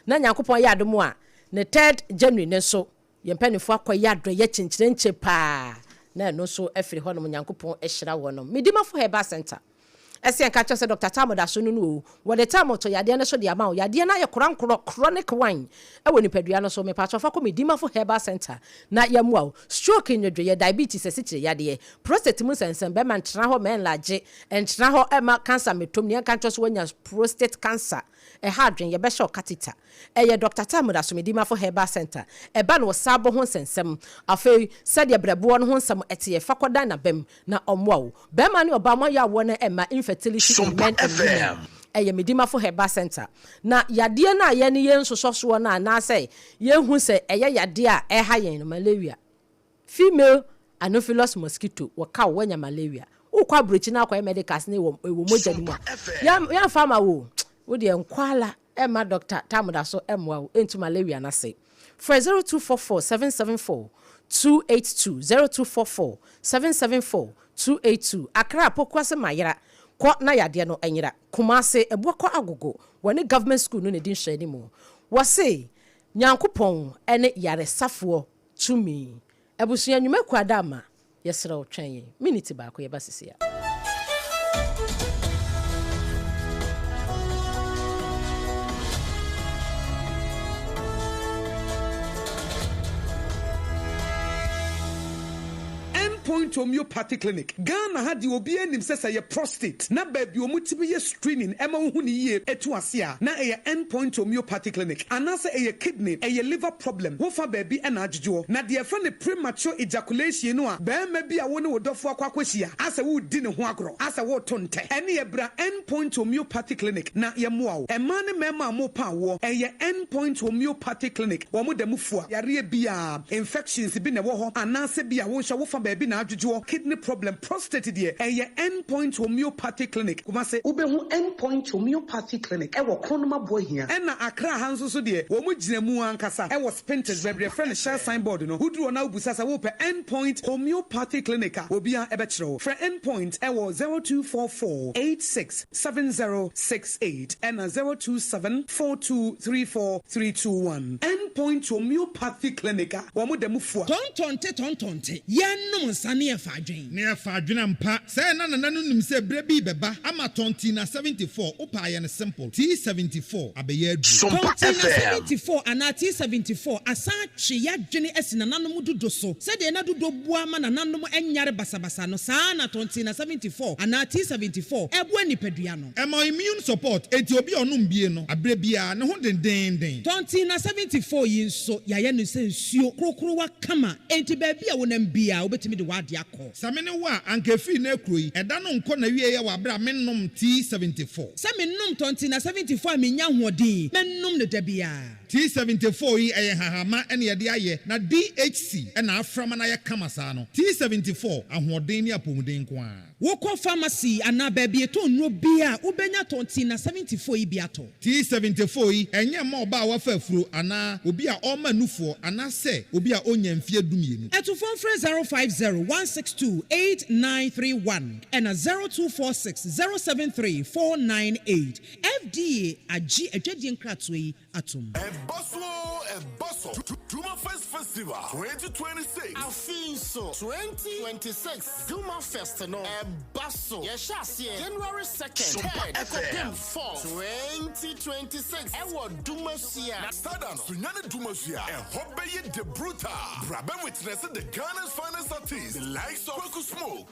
Na Nyankopɔn yɛ adom a, ne third January no nso, yɛn mpanimfoɔ akɔyɛ adɔeɛ kyenkyerenkye paa, na ɛno nso afiri hɔnom, Nyankopɔn ahyira wɔnom. Medimafo Herbal Centre. Ɛsɛ yɛnka kyerɛ sɛ Dɔkta Tam da so no no o. Wɔde Tam to yadeɛ no so de ama wo. Yadeɛ no ayɛ korankorɔ, chronic one, wɔ nipadua no so. Mepakyɛw fa kɔ Medimafo Herbal Centre na yɛmmoa wo. Stroke, nnwodwoeɛ, diabetes, asikyire yadeɛ, prostate mu nsɛnsɛm, bɛrima ntena hɔ ma ɛnlarge, ɛntena hɔ mma cancer mmɛtɔ mu, nea ɛnka nkyerɛ wo sɛ woanya prostate cancer, ɛha adwene, yɛbɛhyɛ wo catheter. Ɛyɛ Dɔkta Tam da so Medimafo Herbal Centre. Ɛba no wɔ saabo ho nsɛnsɛm. Afei, sɛdeɛ brɛboɔ no ho nsɛm teɛ, fa kɔdan n'abam. Na ɔmmoa wo. Bɛɛma ne ɔbaa moayɛ awoɔ no ɛmma infertility in men and women ɛyɛ Medimafo Herbal Centre. Na yadeɛ no a yɛne yɛn nsosɔ soɔ no anaasɛ yɛnhu sɛ ɛyɛ yadeɛ a ɛha yɛn no malaria, female anopheles mosquito wɔka wo woanya malaria. Wokɔ aburokyi na akɔyɛ medicals na ɛwɔ mogya no mu a yɛmfa ma wo o. Wodeɛ nkwala Ɛmma Dɔkta Tamuda so mmoa wo ntu malaria no ase. Frɛ 0244 774 282, 0244 774 282. Accra, Pokuase Mayera, kɔ na yadeɛ no nyera. Kumase, Abuakɔ Agogo, wɔne Government School no na ɛdi nhwɛanimu. Wɔse Nyankopɔn ne yaresafoɔ tumi. Abusua nnwuma kuo Adaama, Yɛsrɛ wo twɛn yɛn miniti baako yɛba sisi a. End Point Homeopathy Clinic, Ghana ha deɛ obiara nim sɛ sɛ ɛyɛ prostate na baabi a wɔtumi yɛ screening ɛma wohu no yie ɛtu ase a na ɛyɛ End Point Homeopathy Clinic anaasɛ ɛyɛ kidney, ɛyɛ liver problem, wofa baabi na adwodwoɔ. Na deɛ yɛfrɛ no premature ejaculation no a barima bi a wo ne wo dɔfoɔ akɔ akɔhyia asɛ woredi ne ho agorɔ asɛ woreto ntɛ ɛneɛ bra End Point Homeopathy Clinic na yɛmmoa wo. Mmaa ne mmarima a morepa awoɔ ɛyɛ End Point Homeopathy Clinic wɔn da mu fua yareɛ biara, infections bi na ɛwɔ hɔ anaasɛ bi a wo nso wofa baabi na adwodwoɔ, kidney problem, prostate deɛ ɛyɛ End Point Homeopathy Clinic, Kumasi. Wobɛhu End Point Homeopathy Clinic wɔ Kronum Aboahia. Ɛna Accra ha nso so deɛ wɔn gyina mu ankasa wɔ Spintex baabi a yɛfrɛ no Shell sign board no. Woduru hɔ na wobisa sɛ wopɛ End Point Homeopathy Clinic a, obiara bɛkyerɛ wo. Frɛ End Point wɔ 0244 86 7068 ɛna 027 4234 321. End Point Homeopathy Clinic a wɔn da mu fua. Tɔntɔnte tɔntɔnte, yɛnnom nsa ne yɛfa adwen. Ne yɛfa adwen ampa. Sɛɛ na nana no nim sɛ berɛ bi rebɛba ama Tɔntina 74, wopɛ a yɛ no simple, T74 abɛyɛ aduro. Tɔntina 74 anaa T74 asan atwe y'adwene asi nananom dudo so. Sɛdeɛ na dudo boa ma nananom nyare basabasa no, saa ara na Tɔntina 74 anaa T74 boa nipadua no. Ɛma immune support, enti obi a ɔnom bie no, aberɛ biara, ne ho dendeenden. Tɔntina 74 yi nso, yɛayɛ no sɛ nsuo korokorowa kama, enti baabi a wonam biara, wobɛtumi de w'adeɛ akɔ. Sɛ me ne wo a, anka ɛfiri nnɛ rekuro yi, ɛda no nkɔ n'awieɛ wɔ aberɛ a mennom T74. Sɛ menom Tɔntina 74 a mennya ahoɔden, mɛnom no da biara. T74 yi, ɛyɛ nhahamma na yɛde ayɛ, na DHC na afra ma no ayɛ kama saa no. T74, ahoɔden ne apɔmuden nko ara. Wokɔ pharmacy anaa baabi yɛtɔn nnuro biara a, wobɛnya Tɔntina 74 yi bi atɔ. T74 yi, ɛnyɛ mma ɔbaa a wafa afuro anaa obi a ɔrema nufoɔ anaasɛ obi a ɔnnya mfeɛ dumienu. Atufoɔ mfrɛ 050 162 8931 ɛna 0246 073 498. FDA agye adwadie nkratoɔ yi atom. Ɛba so oo, ɛba so, Duma Fest Festival 2026. Afei nso, 2026 Duma Fest no ɛba so. Yɛhyɛ aseɛ January 2nd, 3rd kɔpem 4th, 2026 ɛwɔ Dumasua. Sada no, Sunyani Dumasua, ɛhɔ bɛyɛ de brutal. Bra bɛ witness the Ghana's finest artists, the likes of Kweku Smoke,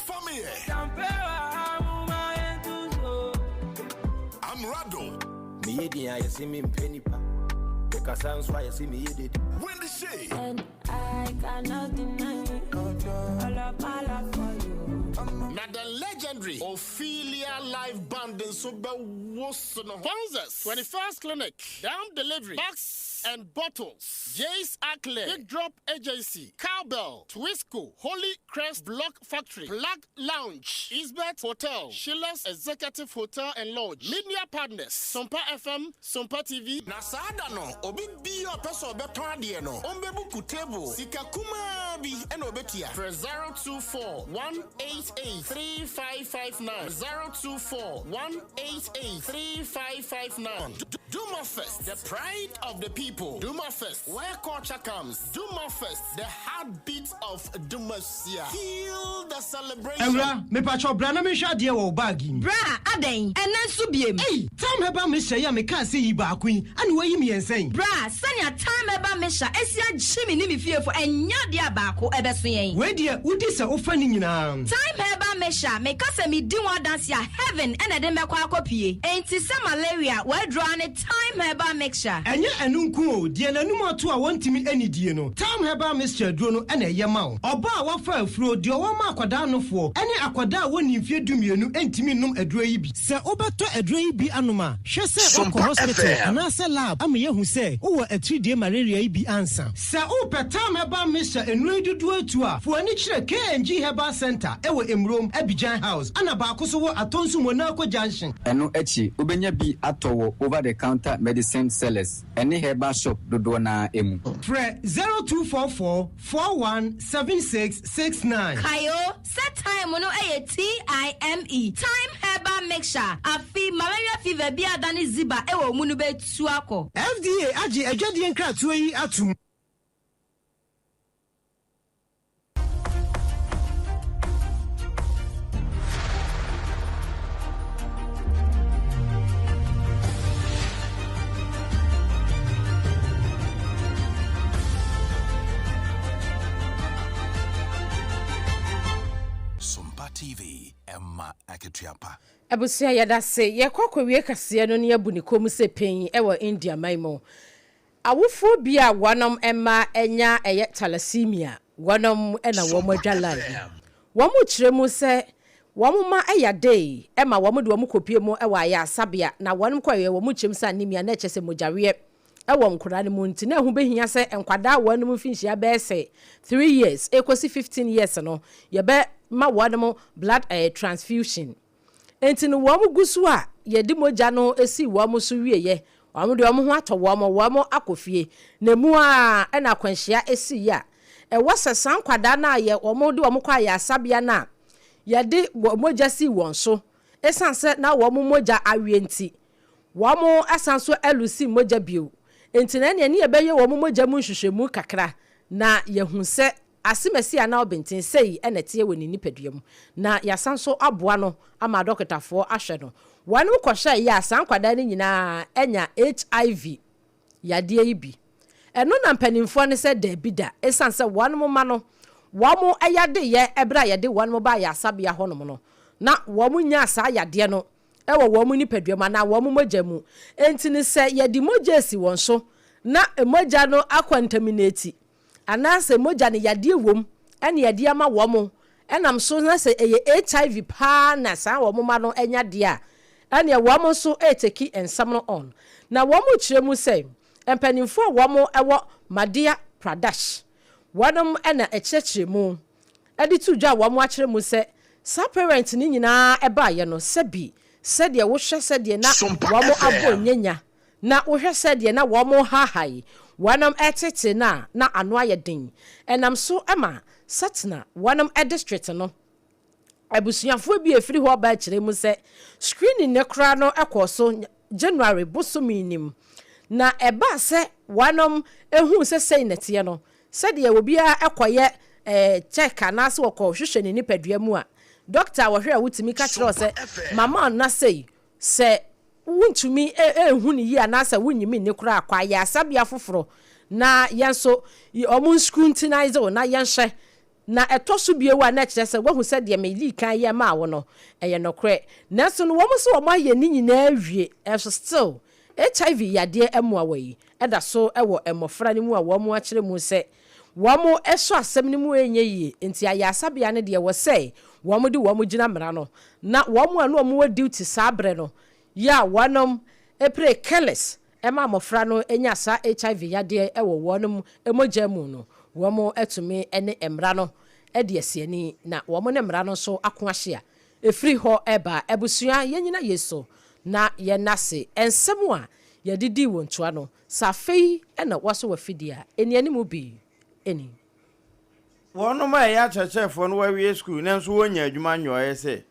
Fameye, Amerado, Wendy Shay, And I cannot deny all of my love for you. Na the legendary Ophelia Live Band nso bɛwoso no. Sponsors, 21st Clinic, Dam Delivery, Bags and Bottles, Jace Ackley, Big Drop Agency, Cowbell, Twisco, Holy Crest Block Factory, Plug Lounge, Isbet Hotel, Sheila's Executive Hotel and Lodge, Media Partners, Sompa FM, Sompa TV. Na saa da no, obi biara a ɔpɛ sɛ ɔbɛtɔn adeɛ no, ɔmmɛbuku table, sika kumaa. Kakra bi na obetua. Frɛ 024 188 3559, 024 188 3559. Duma Fest, the pride of the people. Duma Fest, where culture comes. Duma Fest, the heartbeat of Dumasia. Feel the celebration. Awura, mepakyɛw bra na menhwɛ adeɛ wɔ wo bag yi mu. Bra, adɛn? Ɛnnɛ nso biem? Ei! Tam Herbal Mixture yi a mekaa sɛ yi baako yi, ɛna woayi mmiɛnsa yi? Bra, sɛnea Thyme Herbal Mixture asi agye me ne me fiefo, ɛnyɛ adeɛ a baako bɛso yɛn. Wei deɛ, wodi sɛ wofa ne nyinaa. Thyme Herbal Mixture, meka sɛ medi ho adanse a, heaven na ɛde me bɛkɔ akɔpue. Enti sɛ malaria, w'aduro ara ne Thyme Herbal Mixture. Ɛnyɛ ɛno nko o, deɛ n'anum ato a wɔntumi nnidie no, Thyme Herbal Mixture aduro no na ɛyɛ ma wo. Ɔbaa a wafa afuro, deɛ ɔwɔ ma akwadaa nofoɔ, ne akwadaa a wɔnnii mfeɛ dumienu ntumi nnom aduro yi bi. Sɛ wobɛtɔ aduro yi bi anom a, hwɛ sɛ woakɔ hospital anaasɛ lab ama yɛahu sɛ wowɔ atiridie malaria yi bi ansa. Sɛ wopɛ Thyme Herbal Mixture nnuro yi dodoɔ atu a, fa w'ani kyerɛ KNG Herbal Centre wɔ Emurom, Abidjan House, ɛna baako nso wɔ Atonsu Monaco Junction. Ɛno akyi, wobɛnya bi atɔ wɔ over the counter medicine sellers ne herbal shop dodoɔ no ara mu. Frɛ 0244 41 76 69. Kae o, sɛ thyme no yɛ TIME, Thyme Herbal Mixture, afe malaria fever bi a adane ziba wɔ wo mu no bɛtu akɔ. FDA agye adwadie nkratoɔ yi atom. Sompa TV, ɛma akatua pa. Abusua yɛdase, yɛkɔ akɔwie kaseɛ no ne abu ne kɔn mu sɛ pɛn wɔ India man mu. Awofoɔ bi a wɔnom mma anya ɛyɛ thalassemia, wɔnom na wɔn adwa line yi. Wɔn kyerɛ mu sɛ wɔn mma yadee ma wɔn de wɔn kɔpie mu wɔ ayaresabea na wɔnom kɔeɛ wɔn kyerɛ mu sɛ anemia na ɛkyɛ sɛ mogyaweɛ wɔ nkwadaa no mu nti na ɛho bɛhia sɛ nkwadaa a wɔnom mfinhyia bɛyɛ sɛ 3 years ɛkɔsi 15 years no yɛbɛ ma wɔnom blood transfusion. Enti no wɔn gu so a yɛde mogya no sii wɔn so wieɛ, wɔn deɛ wɔn ho atɔ wɔn, wɔn akɔ fie. Na emu ara na akwanhyia siiɛ a ɛwɔ sɛ saa nkwadaa no a yɛ wɔn de wɔn kɔ ayaresabea no a yɛde mogya sii wɔn so, ɛsiane sɛ na wɔn mogya aweɛ nti, wɔn asan nso alusi mogya bio. Enti na ɛneɛ ne yɛbɛyɛ wɔn mogya mu nhwehwɛmu kakra na yɛahu sɛ Asemasi anaa ɔbenten sei na ɛteɛ wɔ ne nipadua mu, na yɛasan nso aboa no ama adɔkotafoɔ ahwɛ no. Wɔnom kɔhwɛeɛ a, saa nkwadaa no nyinaa anya HIV yadeɛ yi bi. Ɛno na mpanimfoɔ no sɛ daabi da, ɛsiane sɛ wɔnom mma no wɔn yadeeɛ ɛberɛ a yɛde wɔnom baa ayaresabea hɔnom no, na wɔn nyaa saa yadeɛ no wɔ wɔn nipadua mu anaa wɔn mogya mu. Enti no sɛ yɛde mogya resi wɔn so na mogya no akɔntaminati anaasɛ mogya no yadeɛ wom na yɛde ama wɔn, ɛnam so na sɛ ɛyɛ HIV paa na saa wɔn mma no anya deɛ a, ɛneɛ wɔn nso reteki nsɛm no on. Na wɔn rekyerɛ mu sɛ mpanimfoɔ a wɔn wɔ Madhya Pradesh, wɔn na ɛkyerɛkyerɛ mu de to dwa a wɔn akyerɛ mu sɛ saa parent no nyinaa baeɛ no sɛbi sɛdeɛ wohwɛ sɛdeɛ na wɔn abɔ nyanya Na wohwɛ sɛdeɛ na wɔrehaahae wɔnom retetee no a, na ano ayɛ den. Ɛnam so ma Satna wɔnom district no abusuafoɔ bi a ɛfiri hɔ ba kyerɛ mu sɛ screening no koraa no kɔɔ so January bosome no mu. Na ɛbaa sɛ wɔnom huu sɛ sei na ɛteɛ no, sɛdeɛ obiara kɔyɛ check anaasɛ wɔkɔhwehwɛ ne nipadua mu a, doctor a wɔhwɛ a wotumi ka kyerɛ wo sɛ mama no sei, Sɛ wuntumi nhu no yie anaasɛ wunnyimi nni koraa a, kɔ ayaresabea foforɔ na yɛn nso wɔn nscrutinize wo na yɛnhwɛ. Na ɛtɔ so bio a na ɛkyerɛ sɛ woahu sɛ deɛ medii kan yɛ maa wo no, ɛyɛ nokorɛ. Nanso no wɔn nso wɔayɛ ne nyinaa awie nso still HIV yadeɛ mmoawa yi da so wɔ mmɔfra no mu a wɔakyerɛ mu sɛ Wɔsɔ asɛm no mu ɛnyɛ yie, nti ayaresabea no deɛ ɛwɔ sɛ wɔde wɔn gyina mmara no, na wɔn a na wɔn wɔ duty saa berɛ no yɛ a wɔnom pray careless ma mmɔfra no nya saa HIV yadeɛ wɔ wɔn mogya mu no, wɔn atumi ne mmara no adi asiani, na wɔn ne mmara no nso ako ahyia. Ɛfiri hɔ reba, abusua yɛnyina yei so na yɛnnase nsɛm a yɛde dii wɔn ntua no. Sɛ afei na woasɔ w'afidie a, nnianim bi ni. Wɔnom a ɛyɛ akyerɛkyerɛfoɔ no wɔawie sukuu nanso wɔnnya adwuma nyɔeɛ sɛ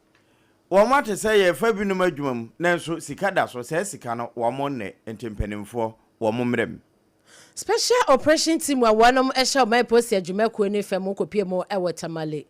wɔn ate sɛ yɛrefa binom adwuma mu nanso sika da so, saa sika no wɔn nnɛ nti mpanimfoɔ wɔn mmrɛ mu. Special Operation Team a wɔnom hyɛ ɔman polisi adwumakuo no fam kɔpie mu wɔ Tamale.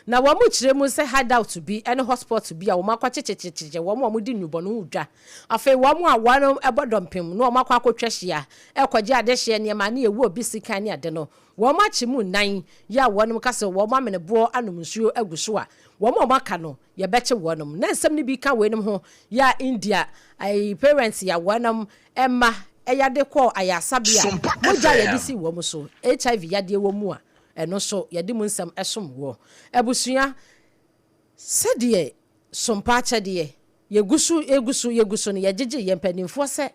Na wɔn kyerɛ mu sɛ hideout bi ne hotspot bi a wɔn akɔ kyekyekyekyekye wɔn a wɔdi nnubɔne ho dwa. Afei wɔn a wɔnom bɔ dɔmpem na wɔn akɔ akɔtwa hyia rekɔgye adehyeɛ nneɛma ne ɛwu obi sikan ne ade no, wɔn akye mu nnan yi a wɔnom ka sɛ wɔn amene boɔ anom nsuo agu so a wɔn a wɔn aka no yɛbɛkye wɔnom. Na nsɛm no bi ka weinom ho yɛ a India parents ya wɔnom mma yade kɔɔ ayarsabea a mogya a yɛde sii wɔn so, HIV yadeɛ wɔ mu a ɛno nso yɛde mu nsɛm som wɔ abusua sɛdeɛ sompa akyɛdeɛ yɛgu so yɛgu so yɛgu so no yɛgyegye yɛn mpanimfoɔ sɛ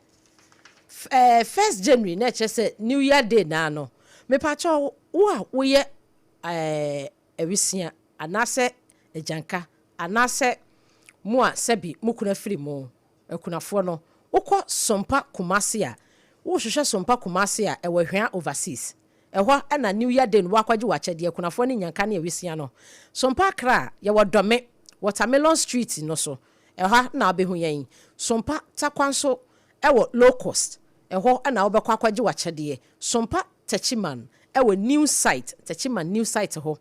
ɛɛ first January na ɛkyerɛ sɛ new year day naa no mepakyɛw wo a woyɛ ɛɛ awisia anaasɛ agyanka anaasɛ mo a sɛbi mo kunu afiri mo akunafoɔ no wokɔ sompa Kumasi a wohwehwɛ sompa Kumasi a ɛwɔ Hwea overseas Ɛhɔ na New Year Day no woakɔgye w'akyɛdeɛ, akunafoɔ ne nnyanka ne awisia no. Sompa Accra, yɛwɔ Dɔme, Watermelon Street no so, ɛha na wobɛhu yɛn. Sompa Tarkwa nso wɔ Low Cost, ɛhɔ na wobɛkɔ akɔgye w'akyɛdeɛ. Sompa Techiman wɔ New Site, Techiman New Site hɔ,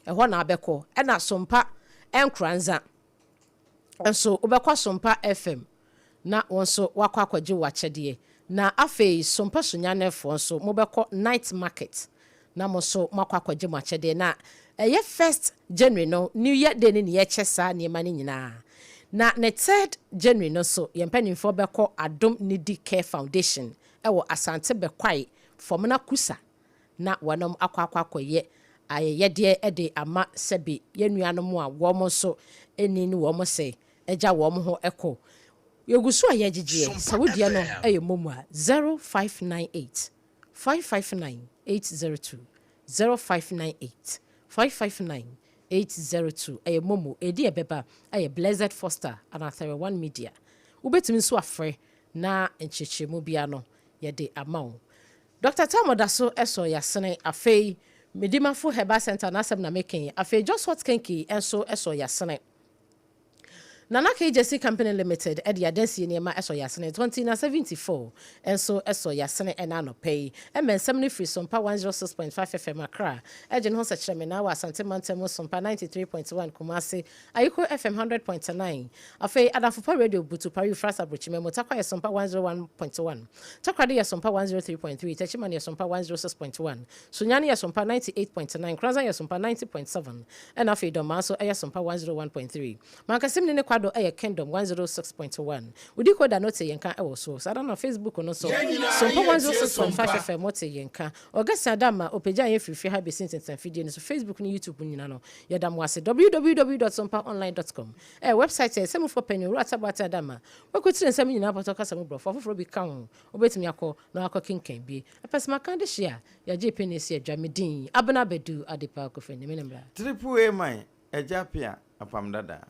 ɛhɔ na wobɛkɔ. Ɛna Sompa Nkoranza nso wobɛkɔ Sompa FM na wo nso woakɔ akɔgye w'akyɛdeɛ. Na afei Sompa Sunyanefoɔ nso mobɛkɔ Night Market na mo nso moakɔ akɔgye mo akyɛdeɛ. Na ɛyɛ first January no, New Year Day no na yɛkyɛ saa nneɛma no nyinaa. Na ne third January no nso yɛn mpanimfoɔ bɛkɔ Adom Nidi Care Foundation wɔ Asante Bɛkwae, Fɔmena Kusa na wɔnom akɔ akɔ akɔyɛ ayɛyɛdeɛ de ama sɛbe yɛn nuanom a wɔn nso nni ne wɔn se agya wɔn ho kɔ. Yɛgu so a yɛgyegyeɛ, sɛ wo deɛ no yɛ momo a, 0598 559 802, 0598 559 802, ɛyɛ momo, ɛdi ɛbɛba ɛyɛ Blessed Foster anaa 31 Media. Wobɛtumi nso afrɛ na nkyerɛkyerɛmu biara no yɛde ama wo. Doctor Tamo da so sɔ yasene afei Medimafo Herbal Centre n'asɛm na meka yi afei Just Hot Kenki nso sɔ yasene Nana Kay Gyasi Company Limited de adansie nneɛma sɔ yasene Tontina 74 nso sɔ yasene ɛna anɔpa yi Ɛmɛ nsɛm no firi Sompa 106.5 FM Accra gye ne ho sɛkyerɛmenaa wɔ Asante Mantam mu Sompa 93.1 Kumasi Ayiko FM 100.9 Afei Adamfo Pa Radio Butu Pari Frasa Brokyima mu Tarkwa yɛ Sompa 101.1 Takoradi yɛ Sompa 103.3 Techiman yɛ Sompa 106.1 Sunyani yɛ Sompa 98.9 Nkoranza yɛ Sompa 90.7 ɛna afei Dɔmaa nso yɛ Sompa 101.3 Mankasim ne ne Kwado yɛ Kingdom 106.1 Wo decoder no te yɛn nka wɔ so saa ara na Facebook no nso Yɛn nyinaa Sompa yɛtie 106.5 Sompa. FM te yɛn nka Augustine Adamma ɔpagyaa yɛn firi fie ha bɛsi ntentan fidie no so Facebook ne YouTube nyina no Yɛda mo ase. Www dot sompaonline dot com ɛyɛ wɛbsaet a ɛsɛmufo panyin Owura Taboate Adama wakwatiri nsɛm nyinaa pɔtɔ kasa mu borɔfo afoforɔ bi ka ho. Wobɛtumi akɔ na wakɔkenkan bi. Apɛsɛmaka adehye a yɛagye pɛ na esi adwa. Me din, Abena Badu Adepa Kofi Ne me ne mmra. Triple A man, Agya Pia, Apam Dada.